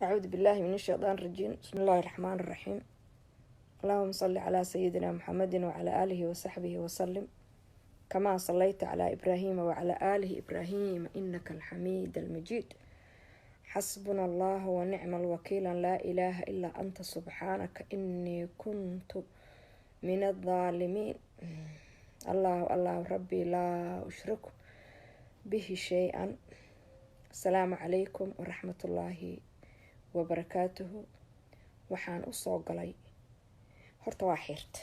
Acuudu billahi min ashaytaan rajiim. Bismi illaahi raxmaan raxiim. Allahuma salli calaa sayidina Muxamedin wacalaa aalihi wasaxbihi wasalim, kamaa sallayta calaa Ibraahiima wacalaa aalihi Ibraahiima inaka alxamiid almajiid. Xasbuna Allahu wa nicma alwakiila. Laa ilaaha ilaa anta, subxaanaka inii kuntu min aldaalimiin. Allahu allahu rabbi, laa ushriku bihi shay-an. Asalaamu calaykum waraxmatullaahi wabarakaatuhu. Waxaan usoo galay horta waa xiirta.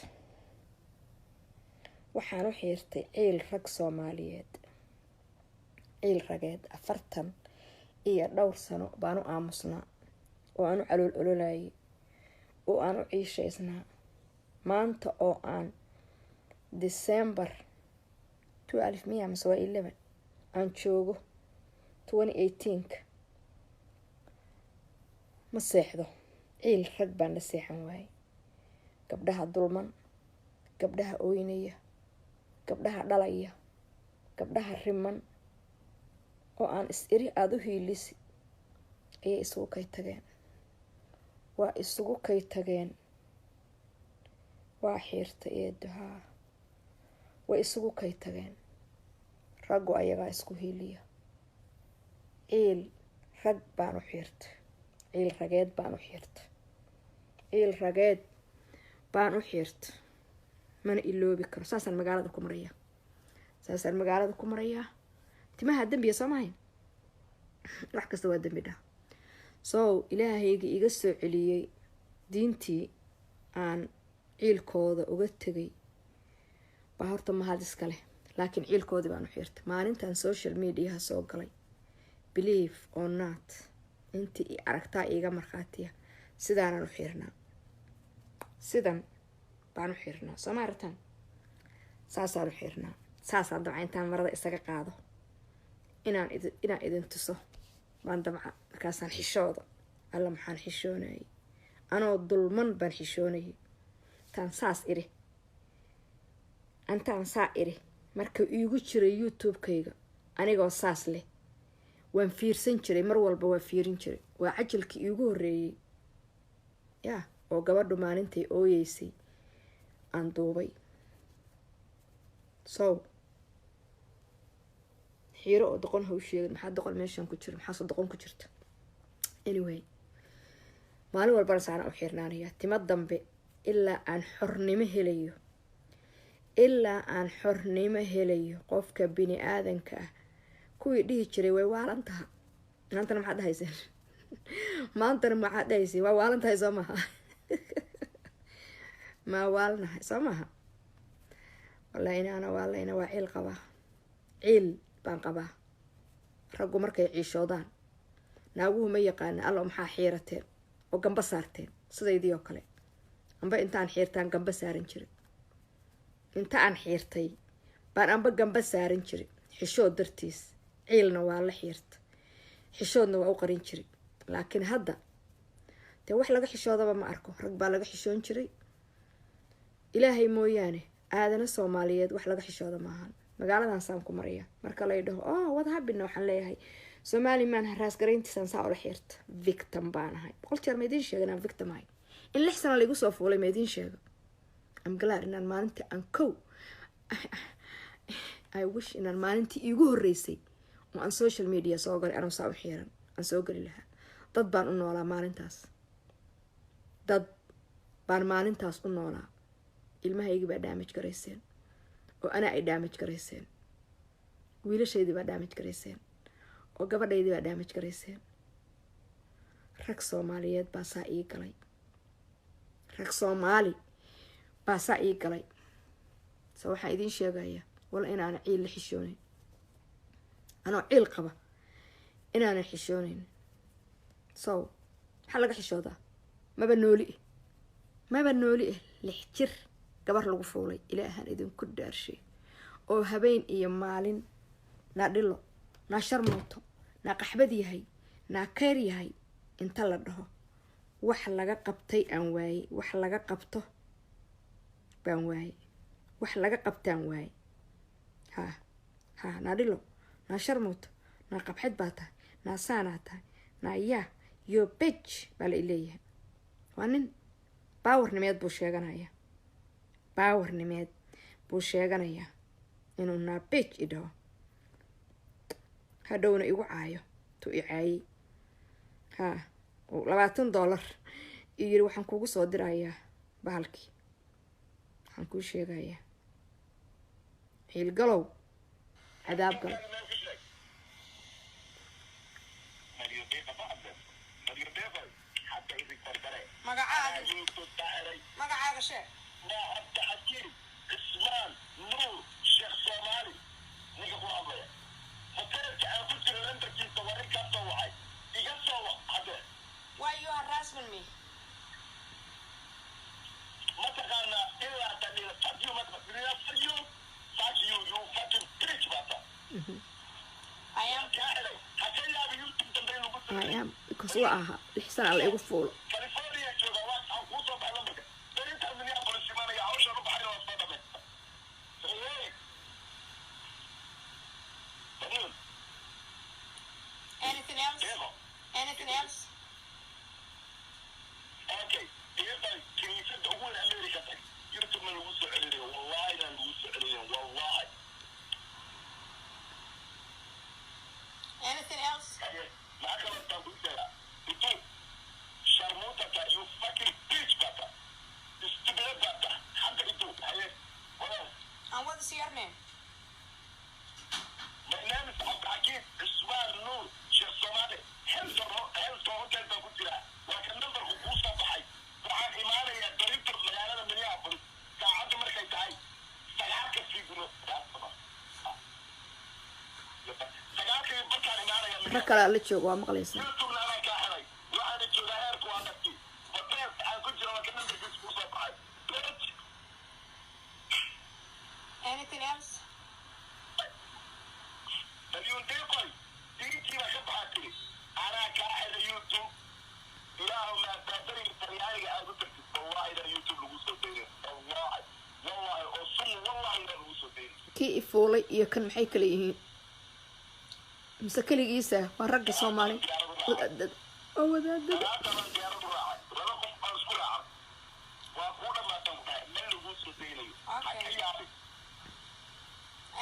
Waxaan u xiirtay ciil rag Soomaaliyeed, ciil rageed. 40 iyo dhowr sano baan u aamusnaa oo aan u calool ololayay oo aan u ciishaysnaa. Maanta oo aan December 12 miya mase waa 11 aan joogo 2018-ka, ma seexdo. Ciil rag baan la seexan waayey. Gabdhaha dulman, gabdhaha ooynaya, gabdhaha dhalaya, gabdhaha riman oo aan is iri aada u hiilisi ayay isugu kay tageen. Waa isugu kay tageen. Waa xiirta eedo haa. Way isugu kay tageen. Raggu ayagaa isku hiiliya. Ciil rag baan u xiirtay, ciil rageed baan u xiirtay, ciil rageed baan u xiirtay. Mana iloobi karo. Saasaan magaalada ku marayaa, saasaan magaalada ku marayaa. Timaha dembiya soo mahayn? Wax kasta waa dembi dhah. So Ilaahayga iga soo celiyey diintii aan ciilkooda uga tegay baa horta mahad iska leh, laakiin ciilkoodii baan u xiirtay maalintan social mediaha soo galay. Believe or not, intii i aragtaa iiga markhaatiya, sidaanaan u xiirnaa, sidan baan u xiirnaa. Soo ma aragtaan? Saasaan u xiirnaa. Saasaan dabca intaan marada isaga qaado inaan idin tuso baan dabca. Markaasaan xishooda. Alla, maxaan xishoonayay! Anoo dulman baan xishoonayay. Intaan saas iri, intaan saa iri, marka iigu jiray YouTube-kayga anigoo saas leh waan fiirsan jiray. Mar walba waa fiirin jiray. Waa cajalkii iigu horreeyey ya oo gabadhu maalintay ooyeysay aan duubay. So xiiro oo doqon ha u sheegin. Maxaa doqon meeshan ku jira? Maxaase doqon ku jirta? Anyway, maalin walbana saana u xiirnaanaya. Timo dambe ilaa aan xornimo helayo, ilaa aan xornimo helayo. Qofka bini aadanka ah, kuwii dhihi jiray "Way waalan taha", maantana maxaad dhahayseen? Maantana maxaad dhahayseen? Waa waalan tahay, soo maha? Maa waalnahay, soo maha? Wallahi inaana waalayna. Waa ciil qabaa, ciil baan qabaa. Raggu markay ciishoodaan, naaguhu ma yaqaana. Allo, maxaa xiirateen oo gamba saarteen? Sidaydii oo kale amba intaan xiirtaan gamba saaran jiray. Inta aan xiirtay baan amba gamba saaran jiray xishood dartiis. Ciilna waa la xiirta, xishoodna waa u qarin jiray. Laakiin hadda dee wax laga xishoodaba ma arko. Rag baa laga xishoon jiray, Ilaahay mooyaane. Aadana Soomaaliyeed wax laga xishooda maahan. Magaaladan saan ku maraya. Marka lay dhaho, "Oh, what happened?" waxaan leeyahay, "Somaliman haraasgarayntiisaan saa ula xiirta. Victim baan ahay." 100 jeer ma idiin sheega inaan victim ahay? In 6 sano laigu soo fuulay ma idiin sheego? I'm glad inaan maalintii aan kow, I wish inaan maalintii iigu horreysay oo aan social media soo galay anoo saa u xiiran aan soo geli lahaa. Dad baan u noolaa maalintaas, dad baan maalintaas u noolaa. Ilmahaygii baa damage garayseen oo anaa ay damage garayseen. Wiilashaydii baa damage garayseen oo gabadhaydii baa damage garayseen. Rag Soomaaliyeed baa saa ii galay, rag Soomaali baa saa ii galay. So waxaan idiin sheegayaa, wala inaana ciil la xishoonayn. Anoo ciil qaba inaanan xishoonayn. So maxaa laga xishoodaa? Maba nooli eh, maba nooli eh. 6 jir gabar lagu fuulay, Ilaahaan idinku dhaarshay, oo habeen iyo maalin naa dhilo, naa sharmooto, naa qaxbad yahay, naa keyr yahay inta la dhaho, wax laga qabtay aan waayey. Wax laga qabto baan waayey, wax laga qabtaan waayey. Ha ha, naa dhilo, naa sharmooto, naa qabxad baa tahay, naa saanaa tahay, naa yaa Yo bitch baa la ileeyahay. Waa nin baawarnimeed buu sheeganayaa, baawarnimeed buu sheeganayaa inuu naa bitch i dhaho, hadhowna igu caayo tuu i caayay. Ha, $20 iyo yiri waxaan kugu soo dirayaa bahalkii. Waxaan kuu sheegayaa xiilgalow cadaab gal. Magacaaga sheeg. Cismaan Nuur Sheekh Soomaali ninka ku hadlaya, hoteelka aan ku jiro lambarkiisa waa ninkaa soo wacay, iga soo wac hadde. Why you harassing me? Mataqaanaa ilaa taniya fuck you, fuck you, fuck you, you fucking bitch bata. I am kaa xidhay, ha ka yaabi YouTube dambe in lagu I am because waa ahaa 6 sana la igu fuulo. California jooga, waa aan kuu soo baxay lambarka berintaan Minneapolis imanaya, hawshaan u baxayna waa soo dhamaysta. Hey, Daniel. Anything else? Diego. Anything else? Okay, Diego, kiniisadda ugu weyn America tag, YouTube ma lagu soo celinayo, wallahi inaan lagu soo celinayo, wallahi. Anything else? Maxaa kaloo taan kuu sheegaa? Itu sharmuutata, you fucking bitch bata, stupid bata hadda itu haye walaal. And what is your name? My name is Cabdixakiim Cismaan Nuur Sheekh Soomaali. Hilton, Hilton Hotel baan ku jiraa, waa kan nambarku kuu soo baxay. Waxaan imaanayaa berito magaalada Minneapolis, saacadda markay tahay 9-ka fiidnimo, 9:15-kaan imaanayaa. Rag kalea la jooga, waa maqlaysaa. YouTube-na anaa kaa xelay, waxaana joogaa heerku waa dhagti hotel aan ku jira, waa kan nambarkiisa kuu soo baxay, bitch. Anything else? Malyuun Deeqoy, diintii baa ka baxaa tiri, anaa kaa xidhay YouTube. Ilaahu maadaadariga Talyaaniga aad u tagtid, wallahi inaan YouTube lagu soo daynin, wallahi, wallahi oo sun, wallahi inaan lagu soo daynin. Kii i fuulay iyo kan maxay kala yihiin? Mise keligiisa waa ragga Soomaali wadaadada oo wadaadada? Salaada baan diyaarad u raacay, laba qof baan isku raacay, waa kuu dhammaatan ku dhahay, meel laguu soo daynayo ha ka yaabin.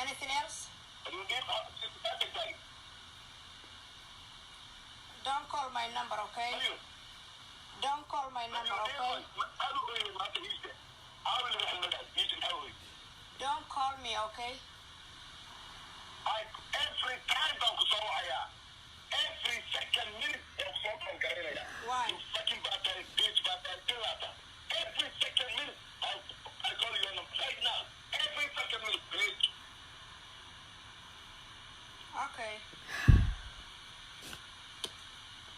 Anything else? Malyuun Deeqo kaa tagtaay. Don't call my number, okay? Malyuun. Don't call my number, Malyuun okay? Deeqoy, aad u ooyey maanta iise caawil maxamed iise maxaa ooyey? Don't call me, okay? I every time baan ku soo wacayaa, every second minute waan ku soo call garaynayaa. Why? You fucking baa tahay, bitch baa tahay dilaata. Every second minute I call you on right now, every second minute, bitch. Okay.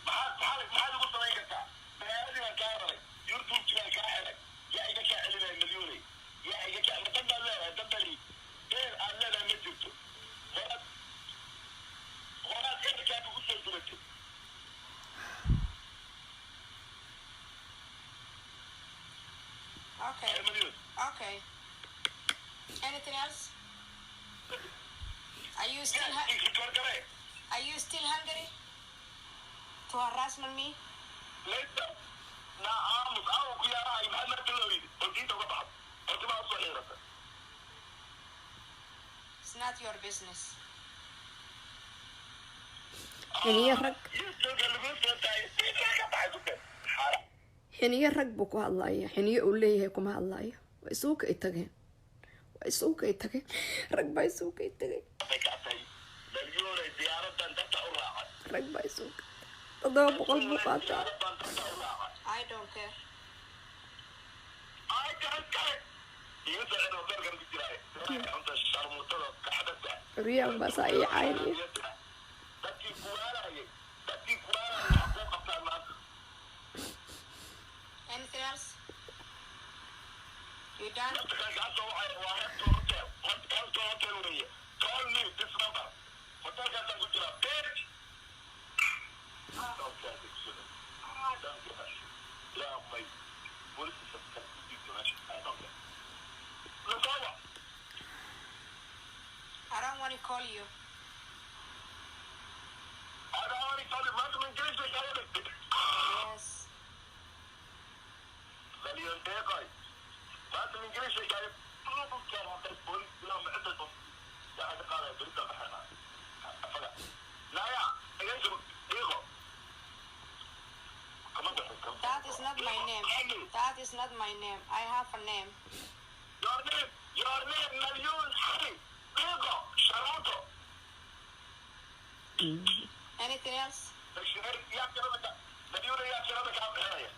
Maxaad ugu samayn kartaa? Magaaladii baan kaa raray, YouTube baan kaa xelay, yaa iga kaa celinaya milyuunay? Yaa iga kaa ma dan baad leedahay? Dan bali deel aad leedahay ma jirto. Horaad eerkaaga ugu soo dubatay. Okay. Ee milyuun. Okay. Anything else? Are you still Yaa record garee. Are you still hungry to harassment me? Later na aamus aawo ku yaarahay, maxaad maanta loo yidhi oo diinta uga baxdo oo timaha usoo xiirata? It's not your business. Xiniyo rag. YouTube-ka lagu soo daayay, diinta ka baxay ku keen xaara. Xiniyo rag buu ku hadlaya, xiniyo uu leeyahay kuma hadlayo. Waa isugu kay tageen, waa isugu kay tageen, rag baa isugu kay tagay. Bay ka tahay milyuunay, diyaaradan darta u raacay. Rag baa isugu kay, 700 buu qaataa. Diyaaradan darta u raacay. I don't care. Ay kan kale iga soo celi, hoteelkan ku jiraaye cunta sharmuutada kaxdada. Curyaan baa saa ii caynaya. Dadkii kuwaalayay, dadkii kuwaalayay wax kuu qabtaan maanta. Anything else? You done? Dadka kaa soo wacaya waa Hilton Hotel, Hilton Hotel weeye. Call me this number, hotelkaasaan ku jiraa, bitch. Don't care, I don't give a shit. Ilaahu may booliska ku diidto meesha. I don't care. Lasoo I don't want to call you. I don't want to call you. Maanta ma Ingiriis bay kaaga dhigtay? not my name. That is not my name. I have a name. Your name, your name, Malyun Ali, Digo, Sharuto. Anything else? Yaa kirada, Malyun yaa kirada kaa bixinaya?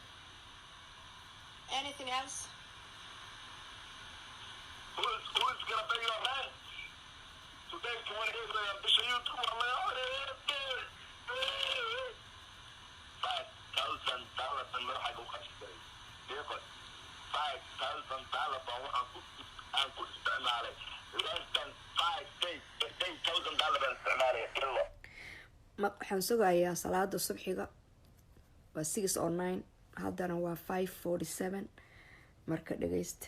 Anything else? Who's gonna pay your rent? Today, 28 bisha YouTube waa laga $5,000 baan madaxayga u qashtay. Deeqo, $5,000 baan waxaan ku aan ku isticmaalay less than 5 days. $10,000 baan isticmaalay ilo. Waxaan sugayaa salaada subxiga. Waa 6:09 haddana, waa 5:47. Marka dhegeysta.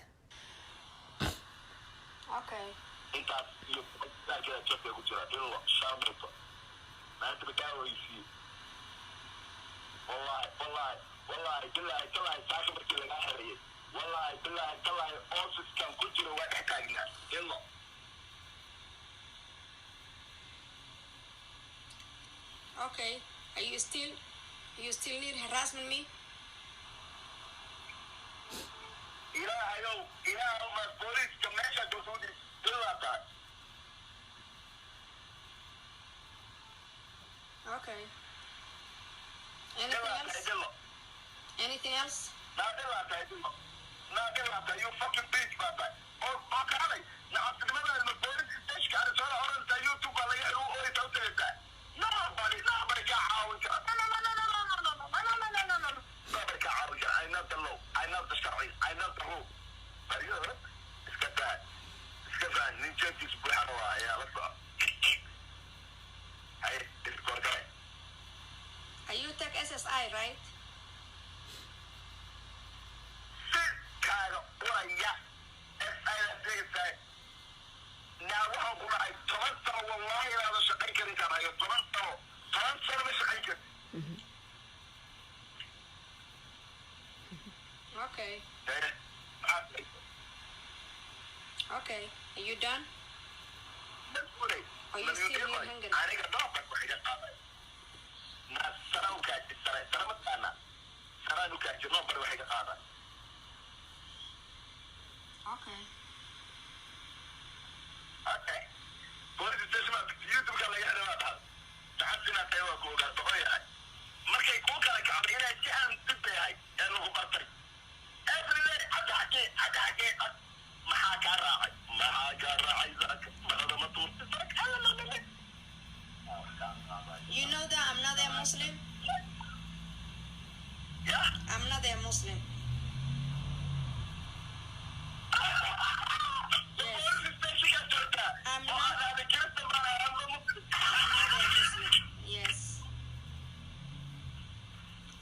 Okay. Intaas iyo saarkeeda jabka ku jira ilo sharmuto maanta bakaa weysiiyey. Wallahi, wallahi, wallahi, billahi, tallahi, saaka markii lagaa xerayay, wallahi, billahi, tallahi, office-kan ku jiro waa dhex taagnaa ilo. Okay. Are you still need harassment me? Ilaahayow, ilaahow, ma booliiska meesha joogta u dhis ilaa tahay. Okay. Anything Ilaa tahay else? Dhilo. Anything else? Naa dhilaa tahay, dhilo, naa dhilaa tahay. You fucking bitch baa tahay oo oo kaalay nacasnimadaada. Ma booliis station-ka Arizona orantaa YouTube baa laga u oyta u tagaysaa? Nobody, nobody kaa caawin kara. No, no, no, no, no, no, no, no, no, no, no, no, no, no. Nobody kaa caawin kara. I know the law, I know the sharci, I know the rule. Ayo, iska daa, iska daa. Nin jeebkiisa buuxana waa ayaa la soco. Haye, iskoorgale. You take SSI, right? Sirkaaga uraya SI sheegaysaa. Naa waxaan ku dhahay 10 sano, wallahi inaadan shaqayn karin kaan hayo. 10 sano, 10 sano ma shaqayn karin. Okay. Eh, maxaa? Okay. Are you done? Mas-uulay. Are you still in Hungary? Aniga dooqa wax iga qaaday naa sara u kaaji sare sare mataqaana saraan u kaaji nobody wax iga qaaday. Okay. Okay, police station baa YouTube-ka laga xiray baa dhahday. Saxabti inaad tahay waa ku ogaa, doqon yahay. Markay kuu kala kacday inaad si aan dib yahay ee lagu bartay everyday Cabdixakiin, Cabdixakiin, maxaa kaa raacay? Maxaa kaa raacay? Saaka marada ma tuurtay saaka? Alla la la. You know that I'm not a Muslim? Ya. I'm not a Muslim. Yes. Police station-kaa joogtaa. I'm oo not- aad ahday Kiristan baan ahay, I'm a Muslim. I'm not a Muslim. Yes.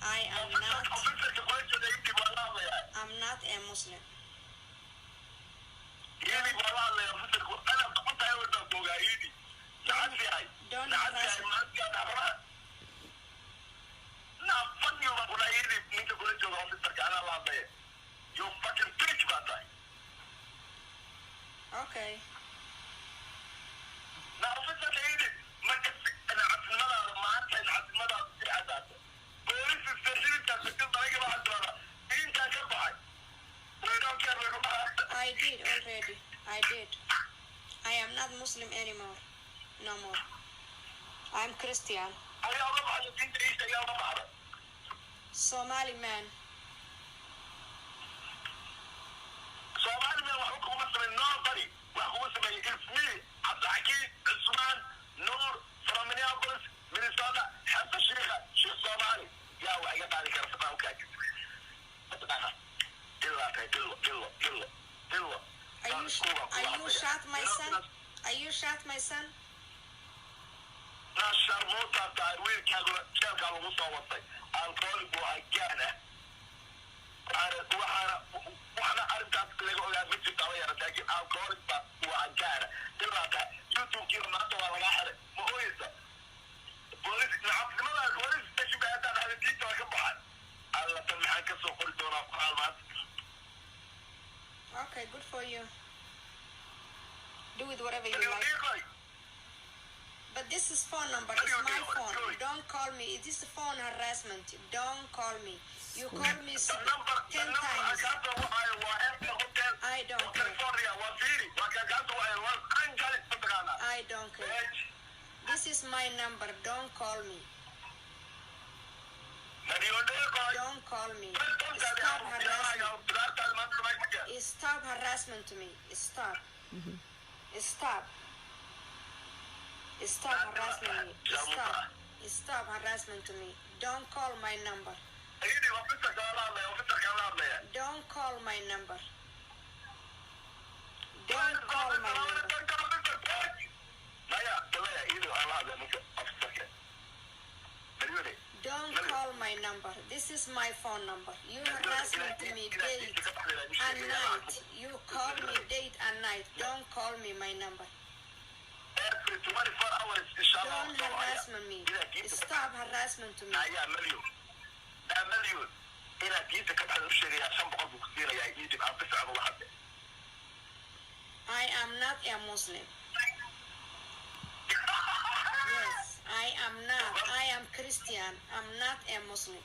I am not. Officer-ka kula jooga intii waa la hadlayaa. I'm not a Muslim. Iidi waa la hadlaya officer-ku. Inaad doqon tahay wadaan ku ogaa, iidi. Nacas yahay. Don't Nacas harass yahay, maanta dhabraha. Naa fuck you baan ku dhahay, iidi ninka kula jooga officer-ka anaa la hadlaya. You fucking bitch baa tahay. Okay. Naa officer-ka iidi marka nacasnimadaada maanta nacasnimadaada si cadaato. Police station intaad tagtid aniga waxaad tiraahdaa diintaan ka baxay. We don't care lagu dhahaa. I did already. I did. I am not Muslim anymore. No more. I'm Christian. Ayaa uga baxday diinta iisha? Ayaa uga baxday? Somali man. Soomaali man waxba kuguma samayn. Nobody wax kugu sameeyey. It's me, Cabdixakiin Cusmaan Nuur from Minneapolis, Minnesota, xerta shiikha, shiikh Soomaali. Yaa wax iga qaadi kara? Sabaa ukaajis mataqaana ilaa tahay dhillo, dhillo, dhillo, dhillo. Are you shot my son? Are you shot my son? Naa sharmuutaa tahay. Wiilkaaguna jeelkaa lagu soo watay. Alcoholic buu ahaa, gaan ah. Waxaana waxaana waxna arrintaas laga ogaa ma jirto aba yara, laakiin alcoholic baa waa gaana. Ilaa tahay YouTube-kiina maanta waa lagaa xiray. Ma ooyeysa? Booliis nacabnimada police station bay haddaan dhahday diinta waa ka baxay. Alla, tan maxaan ka soo qori doonaa qoraal maanta? Okay, good for you. Do with whatever you like. Dhiiqoy. But this is phone number. It's my phone. Don't call call me. It is phone harassment. Don't call me. You call me The number, the 10 number aan times. kaa soo wacayo waa Ember Hotel. I don't care. California. Waa fiiri. Waa kaa soo wacayo Los Angeles, mataqaanaa. I don't care. Bitch. This is my number. Don't call me. Marioneekoy. Don't call me. Stop harassment. Stop harassment to me. Stop. Stop. Stop harassment me. Stop. Stop harassment to me. Don't call my number. Don't call my number. Don't call my number. Don't call my number. This is my phone number. You harassment to me date and night. You call me date and night. Don't call me my number. Don't harassment me. Stop harassment to me. Inaad diinta ka baxda u sheegayaa, 500 buu ku siinayaa. Iidib aan bisacba waxade. I am not a Muslim. Yes, I am not. I am Christian. I'm not a Muslim.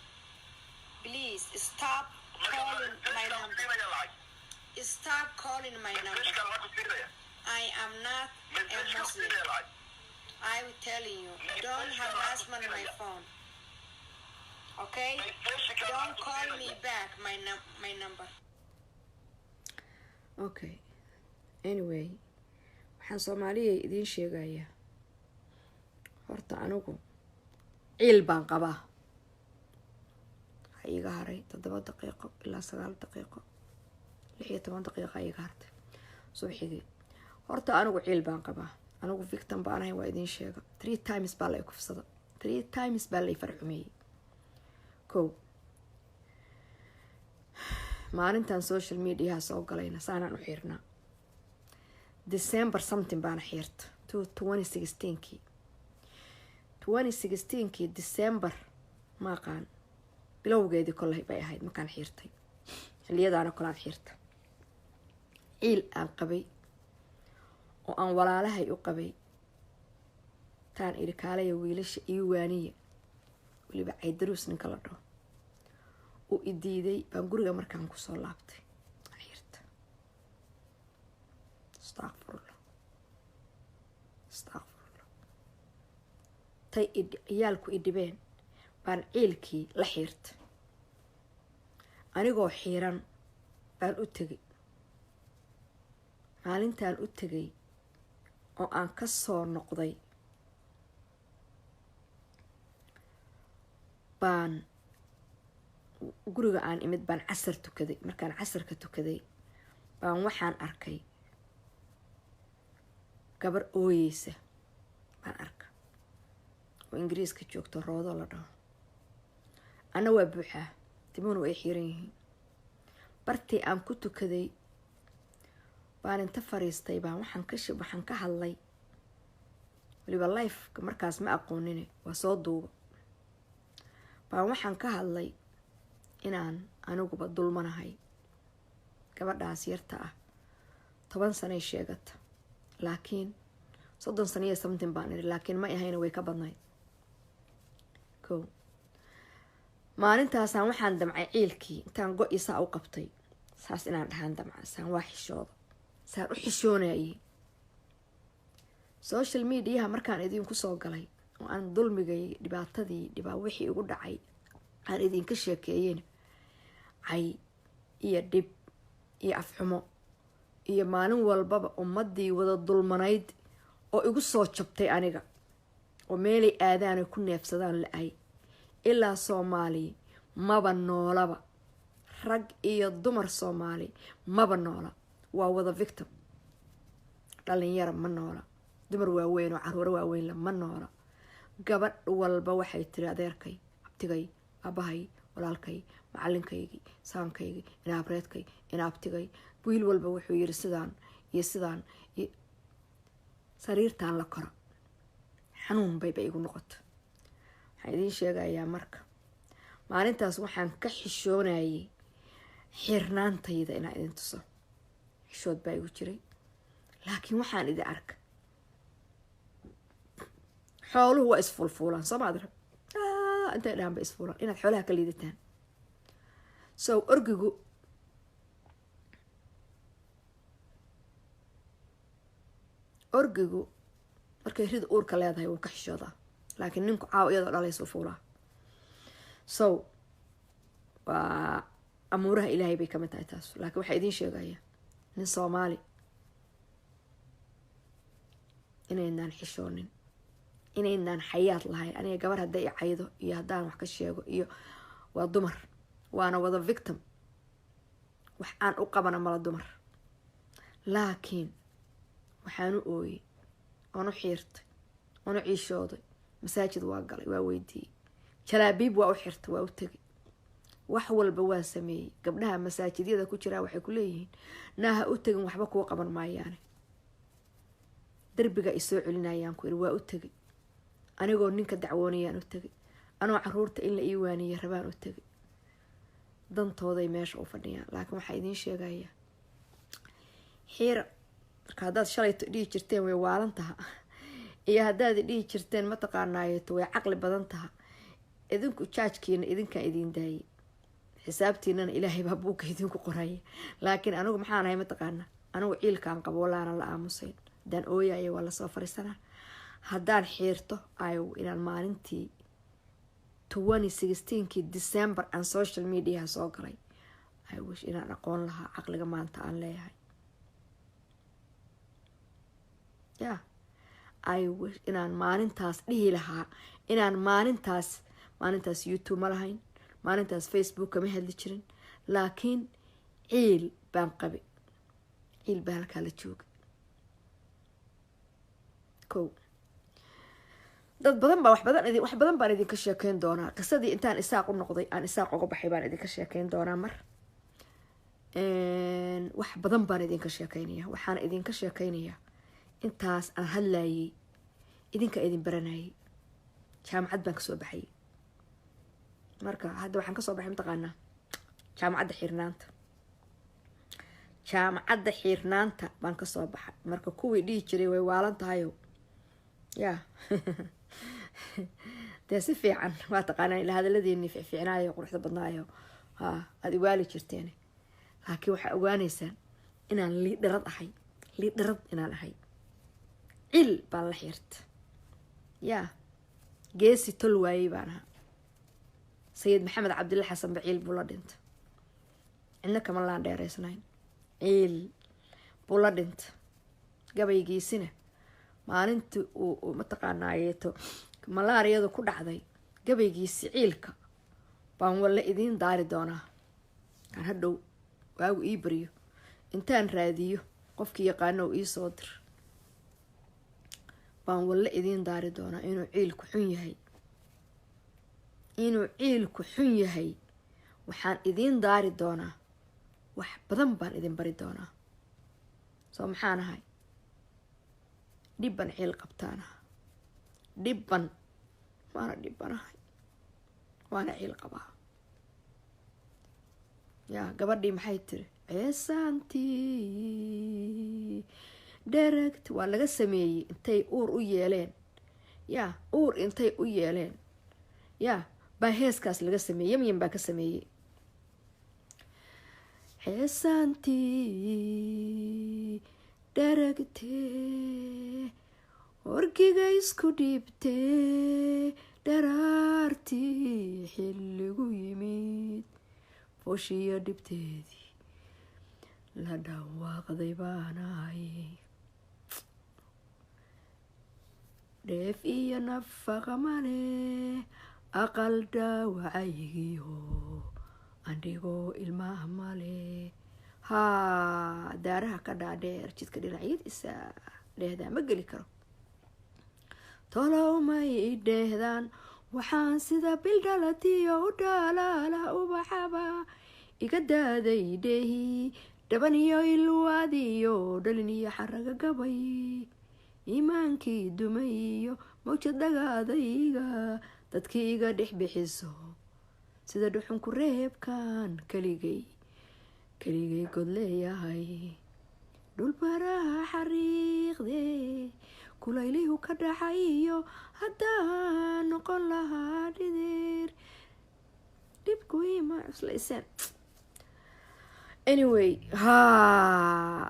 Please stop calling my number. Stop calling my number. I am not a Muslim. I'm telling you, don't harass me on my phone. Okay? Don't call me back my number. Okay, anyway, waxaan Soomaaliya idiin sheegayaa, horta anigu ciil baan qabaa. Waxaa iiga haray 7 daqiiqo ilaa 9 daqiiqo, 16 daqiiqa iiga hartay subxigii. Horta anigu ciil baan qabaa. Anigu victim baan ahay, waa idiin sheega. Three times baa la i kufsada, three times baa la i farxumeeyey. Kow, maalintan social mediaha soo galayna saanaan u xiirnaa. December something baana xiirta, 2016-kii, 2016-kii December, maaqaan bilowgeedii kolley bay ahayd markaan xiirtay. Xiliyadaana kolaan xiirta. Ciil aan qabay oo aan walaalahay u qabay taan iri, "Kaalaya wiilasha, ii waaniya." Weliba Caydaruus ninka la dhaho uu i diiday baan guriga markaan kusoo laabtay xiirta. Astaqfirullah, astaqfirullah. Tay ciyaalku i dhibeen baan ciilkii la xiirta. Anigoo xiiran baan u tegay. Maalintaan u tegay oo aan ka soo noqday baan guriga aan imid, baan casar tukaday. Markaan casarka tukaday baan waxaan arkay gabar ooyeysa baan arka oo Ingiriiska joogto, Roodo la dhaho. Anna waa buuxaa, timuhuna way xiiran yihiin. Bartii aan ku tukaday baan inta fariistay baan waxaan ka hadlay. Weliba liveka markaas ma aqoonine, waa soo duuba. Baan waxaan ka hadlay inaan aniguba dulmanahay. Gabadhaas yarta ah 10 sanay sheegata, laakiin 30 sano iyo something baan iri, laakiin ma ahayna, way ka badnayd. Ko maalintaasaan waxaan damcay ciilkii intaan go-i saa u qabtay saas inaan dhahaan damca. Saan waa xishooda, saan u xishoonayay. Social mediaha markaan idinku soo galay oo aan dulmigay, dhibaatadii dhibaa wixii igu dhacay aan idinka sheekeeyeen, cay iyo dhib iyo afxumo iyo maalin walbaba ummadii wada dulmanayd oo igu soo jabtay aniga oo meelay aadaan ay ku neefsadaan la-ay. Ilaa Soomaali maba noolaba, rag iyo dumar Soomaali maba noola, waa wada victim. Dhalinyaro ma noola, dumar waaweyn oo caruuro waaweynla ma noola. Gabadh walba waxay tiri, "Adeerkay, abtigay, aabahay, walaalkay, macalinkaygii, saankaygii, inaabreedkay, inaabtigay." Wiil walba wuxuu yiri sidaan iyo sidaan iyo sariirtaan la kora. Xanuun bayba igu noqota. Waxaan idiin sheegayaa, marka maalintaas waxaan ka xishoonayay xirnaantayda inaan idin tuso. Xishood baa igu jiray, laakiin waxaan idin arka xooluhu waa isfuulfuulaan, soo maad rab. Intay dhahan bay isfuulaan inaad xoolaha ka liidataan. So orgigu orgigu markay rida uurka leedahay wuu ka xishoodaa, laakiin ninku caawa iyadoo dhalaysu fuulaa. So waa amuuraha Ilaahay bay kamid tahay taas. Laakiin waxaa idiin sheegaya nin Soomaali inaynaan xishoonin, inaynaan xayaad lahayn. Aniga gabar hadday i caydo iyo haddaan wax ka sheego iyo waa dumar, waana wada victim, wax aan u qabana mala dumar. Laakiin waxaan u ooyey oon u xiirtay oon u ciishooday, masaajid waa galay, waa weydiiyey, jalaabiib waa u xirtay, waa u tegay, wax walba waa sameeyey. Gabdhaha masaajidyada ku jiraa waxay ku leeyihiin naaha u tegin, waxba kuu qaban maayaane. Darbiga isoo celinayaan ku iri, waa u tegay. Anigoo ninka dacwoonayaan u tegay, anoo caruurta in la ii waaniye rabaan u tegay. Dantooday meesha u fadhiyaan. Laakiin waxaa idiin sheegayaa xiira, marka haddaad shalayto dhihi jirteen way waalan taha, iyo haddaad dhihi jirteen mataqaanaayeto way caqli badan taha, idinku jaajkiina idinkaan idiin daayay, xisaabtiinana Ilaahay baa buugga idinku qoraya. Laakiin anigu maxaan ahay mataqaana? Anigu ciilkaan qabo walaanan la aamusayn. Haddaan ooyaya waa lasoo fariisanaa, haddaan xiirto ayow inaan maalintii 2016kii December aan social mediaha soo galay, I wish inaan aqoon lahaa caqliga maanta aan leeyahay. Ya, I wish inaan maalintaas dhihi lahaa, inaan maalintaas YouTube ma lahayn, maalintaas Facebook kama hadli jirin, laakiin ciil baan qabi, ciil baa halkaa la joogay. Kow dad badan baa wax badan baan idinka sheekeyn doonaa. Qisadii intaan Isaaq u noqday aan Isaaq uga baxay baan idinka sheekeyn doonaa mar. Wax badan baan idinka sheekeynaya. Waxaan idinka sheekeynayaa intaas aan hadlayay, idinka idin baranayay. Jaamacad baan kasoo baxayay. Marka hadda waxaan kasoo baxay mataqaanaa jaamacadda xiirnaanta. Jaamacadda xiirnaanta baan kasoo baxay. Marka kuwii dhihi jiray way waalan tahayo, yaa dee si fiican waa taqaanaa ila hadaladeennii fiicnaayo quruxda badnaayo, ha aada iwaali jirteen. Laakiin waxaa ogaanaysaan inaan liidharad ahay, liidharad inaan ahay. Cil baan la xiirta, yaa geesi tol waayey baan ahaa. Sayid Maxamed Cabdilla Xasan ba ciil buu la dhinta, cidna kama laan dheereysnayn, ciil buu la dhinta. Gabaygiisina maalintii uu mataqaanaayeeto malaariyadu ku dhacday, gabaygiisi ciilka baan walla idiin daari doonaa. Kaan hadhow waagu ii bariyo intaan raadiyo qofkii yaqaano ii soo dir baan walla idiin daari doonaa inuu ciilku xun yahay, inuu ciilku xun yahay. Waxaan idiin daari doonaa, wax badan baan idin bari doonaa. Soo maxaan ahay? Dhibban ciil qabtaanaha, dhibban waana dhibbanahay, waana ciil qabaa. Yaa gabadhii maxay tiri? Ceesaantii dheragt waa laga sameeyey intay uur u yeeleen, yaa uur intay u yeeleen, yaa baa heeskaas laga sameeyey. Yamyam baa ka sameeyey. Ceesaantii dharagtee orgiga isku dhiibtee dharaartii xilligu yimid fooshiyo dhibteedii la dhawaaqday baanahay. Dheef iyo nafaqa male aqal dhaawacaygiyo andhigoo ilmaha male. Haa, daaraha ka dhaadheer jidka dhinacyadiisa dheehdaa ma geli karo. Tolow may i dheehdaan waxaan sida bildhalatiyo u dhalaala ubaxaba iga daaday dheehi dhaban iyo ilwaadiyo dhalin iyo xaraga gabay iimaankii dumay iyo mawjad dhagaadayga dadkii iga dhex bixiso sida dhuxunku reebkan keligay keligay god leeyahay. Dhulbaraha xariiqde kulaylihu ka dhaxayo haddaan noqon lahaa dhidid. Cuslayseen. Anyway, ha,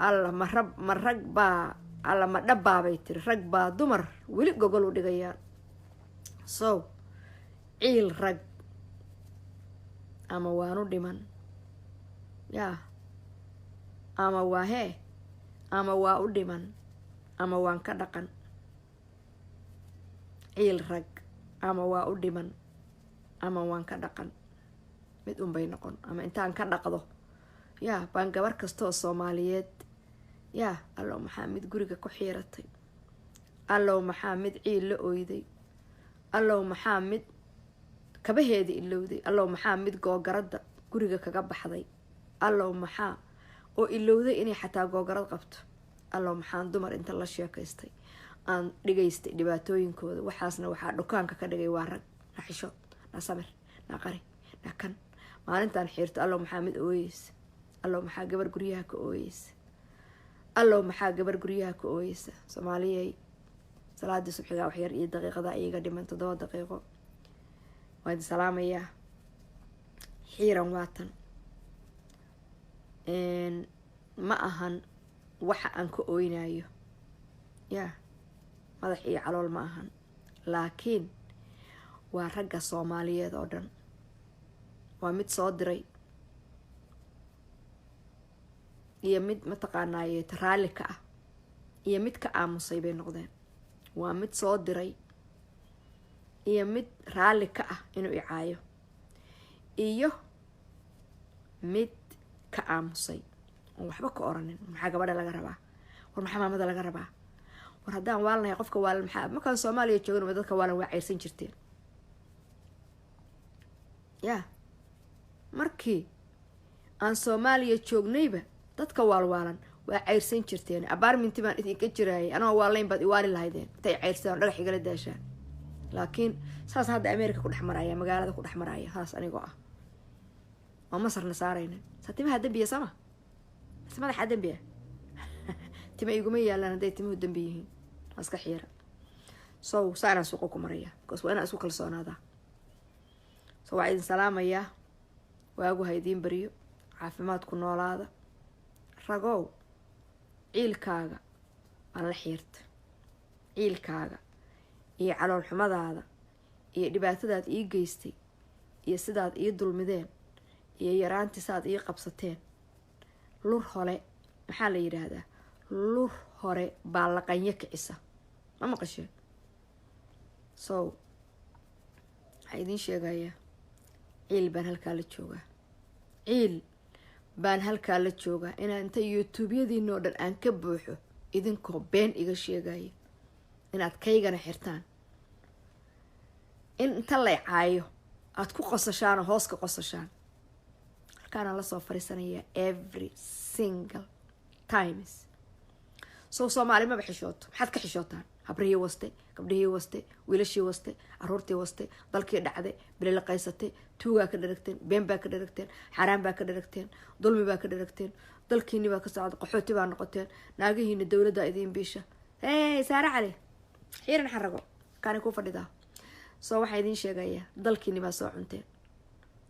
alla, ma rab, ma rag baa, alla, ma dhabbaabay tiri, rag baa dumar weli gogol u dhigayaan. So ciil rag ama waanu dhiman yaa, ama waa hee, ama waa u dhiman, ama waan ka dhaqan. Ciil rag ama waa u dhiman ama waan ka dhaqan, mid unbay noqon. Ama intaan ka dhaqdo yaa baan gabar kastaoo Soomaaliyeed yaa, allow maxaa mid guriga ku xiiratay, allow maxaa mid ciil la oyday, allow maxaa mid kabaheeda ilowday, allow maxaa mid googaradda guriga kaga baxday, allow maxaa oo ilowday inay xataa googarad qabto, allow maxaan dumar inta la sheekaystay aan dhigaystay dhibaatooyinkooda. Waxaasna waxaa dhukaanka ka dhigay waa rag. Na xishood, na samir, na qari, na kan. Maalintaan xiirto, allow maxaa mid ooyeysa, allow maxaa gabar guryaha ka ooyeysa, allow maxaa gabar guryaha ka ooyeysa. Soomaaliyey, salaadii subxigaa waxyar iyo daqiiqada iiga dhiman, 7 daqiiqo. Waa idin salaamayaa. Xiiran waatan ma ahan waxa aan ka ooynayo yaa, madax iyo calool ma ahan, laakiin waa ragga Soomaaliyeed oo dhan. Waa mid soo diray iyo mid mataqaanaaye raalli ka ah iyo mid ka aamusay bay noqdeen. Waa mid soo diray iyo mid raalli ka ah inuu icaayo iyo mid ka aamusay oon waxba ka oranin. Maxaa gabadha laga rabaa? War maxaa maamada laga rabaa? War haddaan waalnahay, qofka waalan maxaa? Markaan Soomaaliya joogan, dadka waalan waa ceyrsan jirteen. Ya, markii aan Soomaaliya joognayba dadka waalwaalan waa ceyrsan jirteen. Apartment baan idinka jiraayay, anoo waalayn baad iwaali lahaydeen intay ceyrsadaan, dhagax igala daashaan. Laakiin saas hadda America ku dhex maraya, magaalada ku dhex maraya, saas anigoo ah oo masarna saarayna. Saa timaha dembiya sama mise madaxaa dembiya? Tima iguma yaalaan. Hadday timuhu dembi yihiin, waa iska xiira. So saa inaan suuqa ku maraya because waa inaan isku kalsoonaadaa. So waa idin salaamayaa. Waagu ha idiin beriyo, caafimaadku noolaada. Ragow, ciilkaaga aan la xiirta, ciilkaaga iyo calool xumadaada iyo dhibaatadaad ii geystay iyo sidaad ii dulmideen iyo yaraantii saad ii qabsateen. Lur hore maxaa la yidhaahdaa? Lur hore baa laqanyo kicisa, ma maqasheen? So waxaa idiin sheegayaa, ciil baan halkaa la joogaa, ciil baan halkaa la joogaa, inaan inta YouTubeyadiina oo dhan aan ka buuxo idinkoo been iga sheegaya, inaad kaygana xirtaan, in inta lay caayo aada ku qosashaan oo hoos ka qosashaan. Halkaanaan lasoo fariisanayaa every single times. So Soomaali maba xishooto. Maxaad ka xishootaan? Habrihii waste, gabdhihii waste, wiilashii waste, caruurtii waste, dalkii dhacday, bililaqaysatay, tuugaa ka dharagteen, been baa ka dharagteen, xaaraan baa ka dharagteen, dulmi baa ka dharagteen, dalkiini baa ka socda, qaxooti baa noqoteen, naagihiina dowladda idiin biisha. Hey, Saare Cali, xiiran xarago kaani ku fadhidaa. So waxaa idiin sheegayaa, dalkiini baa soo cunteen,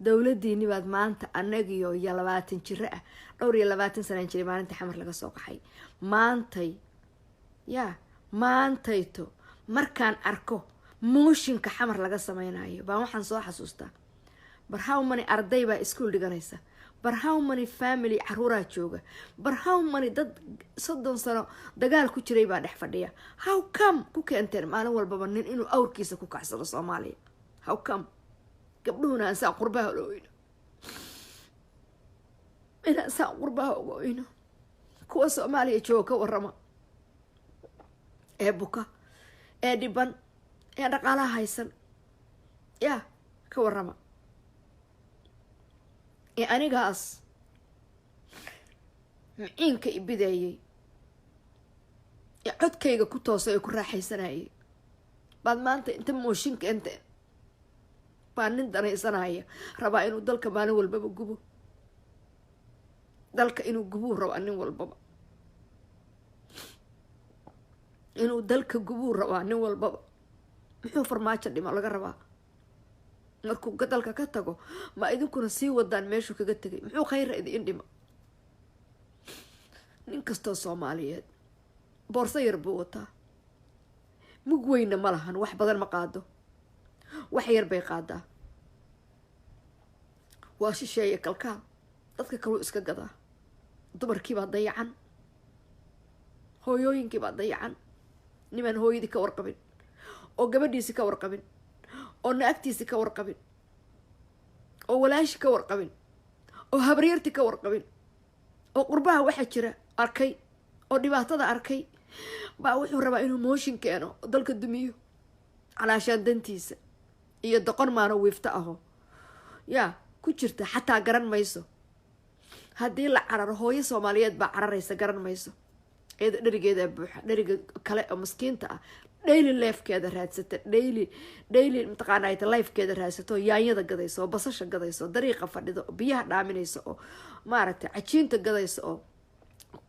dowladiini baad maanta. Anagiyo iyo 20 jiro ah, dhowr iyo labaatan sanaan jiray maalinta Xamar laga soo qaxay. Maantay yaa, maantayto markaan arko mooshinka Xamar laga sameynayo baan waxaan soo xasuustaa, bar how many arday baa iskuol dhiganaysa, bar how many family caruuraa jooga, bar how many dad 30 sano dagaal ku jiray baa dhex fadhiya. How come ku keenteen maalin walbaba nin inuu awrkiisa ku kacsado Soomaaliya? How come gabdhuhuna aan saan qurbaha oga oyno, inaan saan qurbaha uga oyno? Kuwa Soomaaliya jooga ka warama, ee buka, ee dhiban, ee dhaqaalaha haysan, yaa ka warama? Ee anigaas miciinka ibideeyey ee codkayga ku toosay ee ku raaxaysanayay baad maanta inta mooshin keenteen baa nin danaysanaya rabaa inuu dalka maalin walbaba gubo. Dalka inuu gubuu rabaa, nin walbaba inuu dalka gubuu rabaa. Nin walbaba muxuu Farmaajo dhimo laga rabaa? Markuu dalka ka tago ma idinkuna sii wadaan meeshuu kaga tegay? Muxuu Khayra idin dhima? Nin kastoo Soomaaliyeed boorso yar buu wataa, mug weyna ma lahan, wax badan ma qaado, wax yar bay qaadaa. Waa shisheeye kalkaal, dadka kaluu iska gadaa. Dumarkiibaa dayacan, hooyooyinkiibaa dayacan. Nimaan hooyadii ka warqabin, oo gabadhiisi ka warqabin, oo naagtiisi ka warqabin, oo walaashi ka warqabin, oo habaryarti ka warqabin, oo qurbaha waxaa jira arkay, oo dhibaatada arkay, baa wuxuu rabaa inuu mooshin keeno oo dalka dumiyo calaashaan dantiisa. Iyo doqon maano wiifto aho yaa ku jirta, xataa garan mayso haddii la cararo. Hooyo Soomaaliyeed baa cararaysa, garan mayso. Iyada dherigeeda buuxa, dheriga kale oo maskiinta ah daily lifekeeda raadsata, daily mataqaanaa lifekeeda raadsato, yaanyada gadayso oo basasha gadayso, dariiqa fadhido oo biyaha dhaaminayso, oo maaragtay cajiinta gadayso, oo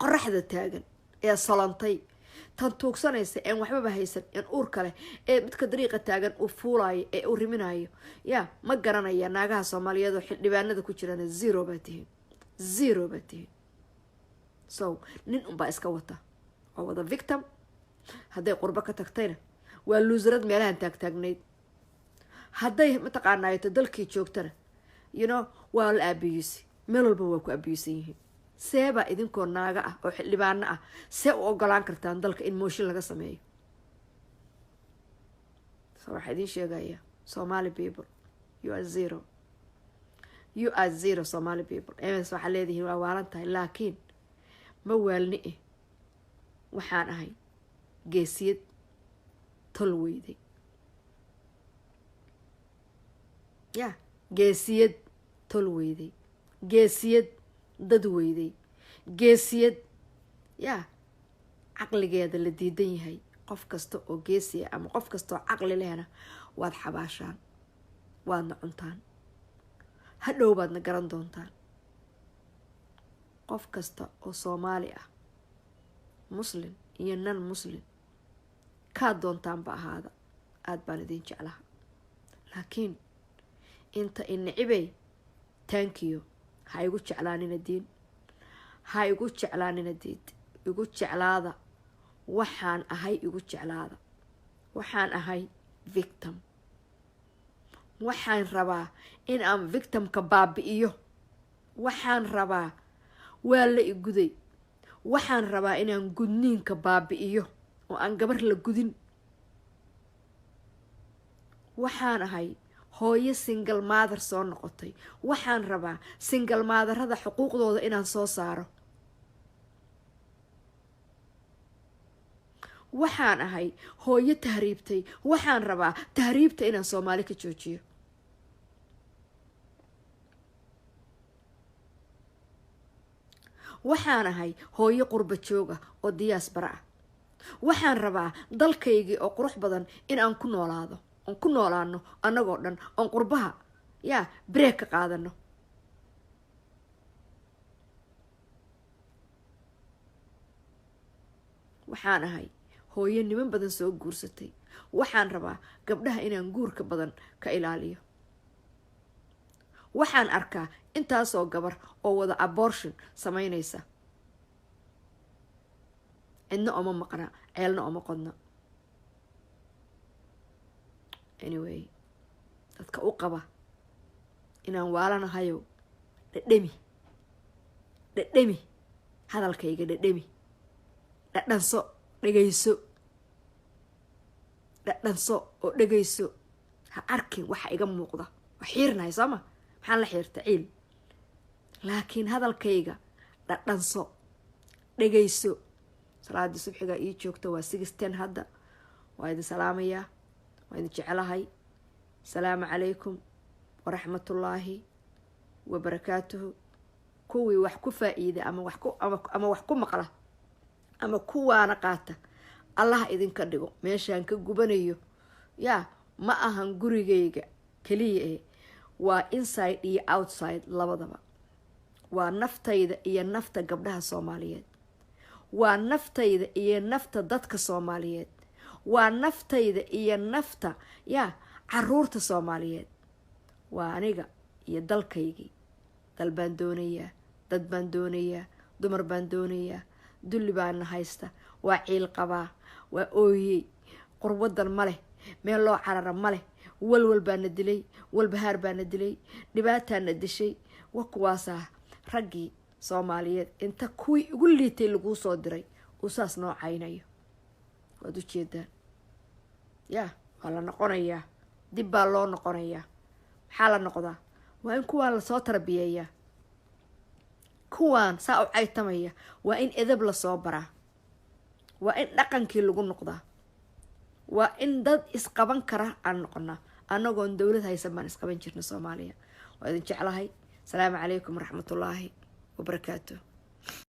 qoraxda taagan ee solantay, tan tuugsanaysa een waxbaba haysan, een uur kale ee midka dariiqa taagan uu fuulayo ee uu riminayo, yaa ma garanaya. Naagaha Soomaaliyeed oo xildhibaanada ku jirana, zero baa tihiin, zero baa tihiin. So nin unbaa iska wata, waa wada victim. Hadday qurbo ka tagtayna waa loserad meelahan taagtaagnayd, hadday mataqaanaato dalkii joogtana waa la abuse, meel walba waa ku abusesan yihiin. Seebaa idinkoo naaga ah oo xildhibaano ah see u ogolaan kartaan dalka in mooshin laga sameeyo? So waxaa idiin sheegaya, Somali people, you are zero, you are zero. Somali people, ms waxaa leedihiin waa waalan tahay, laakiin ma waalni eh. Waxaan ahay geesiyad tol weyday, ya geesiyad tol weyday, geesiyad dad weyday, geesiyad yaa caqligeeda la diidan yahay. Qof kasta oo geesiya ama qof kasta oo caqli lehna waad xabaashaan, waadna cuntaan, hadhow baadna garan doontaan. Qof kasta oo Soomaali ah, Muslim iyo nan Muslim kaa doontaanba ahaada, aada baan idin jeclaha. Laakiin inta inicibey, thank you. Ha igu jeclaanina diin, ha igu jeclaanina diid. Igu jeclaada waxaan ahay, igu jeclaada waxaan ahay, victim. Waxaan rabaa in aan victimka baabi'iyo. Waxaan rabaa, waa la iguday, waxaan rabaa inaan gudniinka baabi'iyo oo aan gabar la gudin. Waxaan ahay hooyo single mother soo noqotay. Waxaan rabaa single motherada xuquuqdooda inaan soo saaro. Waxaan ahay hooyo tahriibtay. Waxaan rabaa tahriibta inaan Soomaali ka joojiyo. Waxaan ahay hooyo qurba jooga oo diaspora ah. Waxaan rabaa dalkaygii oo qurux badan in aan ku noolaado, oon ku noolaano annagoo dhan, oon qurbaha yaa break ka qaadano. Waxaan ahay hooyo niman badan soo guursatay. Waxaan rabaa gabdhaha inaan guurka badan ka ilaaliyo. Waxaan arkaa intaasoo gabar oo wada abortion sameynaysa. Cidna oma maqna, ceelna oma qodna. Anyway, dadka u qaba inaan waalanahayo, dhadhemi, dhadhemi hadalkayga, dhadhemi, dhadhanso, dhegayso, dhadhanso oo dhegayso. Ha arkin waxa iga muuqda. Waa xiirnahay sooma? Maxaan la xiirta? Ciil. Laakiin hadalkayga dhadhanso, dhegayso. Salaadii subxigaa ii joogta, waa 6:10 hadda. Waa idin salaamayaa, waa idin jecelahay. Asalaamu calaykum waraxmatullaahi wabarakaatuhu. Kuwii wax ku faa-iida ama wax ku ama wax ku maqla ama kuwaana qaata, Allaha idinka dhigo. Meeshaan ka gubanayo yaa ma ahan gurigayga keliya eh, waa inside iyo outside labadaba. Waa naftayda iyo nafta gabdhaha Soomaaliyeed, waa naftayda iyo nafta dadka Soomaaliyeed, waa naftayda iyo nafta yaa caruurta Soomaaliyeed. Waa aniga iyo dalkaygii. Dal baan doonayaa, dad baan doonayaa, dumar baan doonayaa. Dulli baana haysta, waa ciil qabaa, waa ooyey. Qurwadan ma leh, meel loo carara ma leh. Walwal baana dilay, walbahaar baana dilay, dhibaataana dishay. Wa kuwaasaa raggii Soomaaliyeed inta kuwii ugu liitay laguu soo diray uu saas noo caynayo. Waad ujeedaan, yaa waa la noqonayaa, dib baa loo noqonayaa. Maxaa la noqdaa? Waa in kuwaan lasoo tarbiyeeyaa, kuwaan saa u caytamaya waa in edab lasoo baraa, waa in dhaqankii lagu noqdaa, waa in dad isqaban kara aan noqonaa. Anagoon dowlad haysan baan isqaban jirna Soomaaliya. Waa idin jeclahay. Asalaamu calaykum waraxmatullaahi wabarakaatu.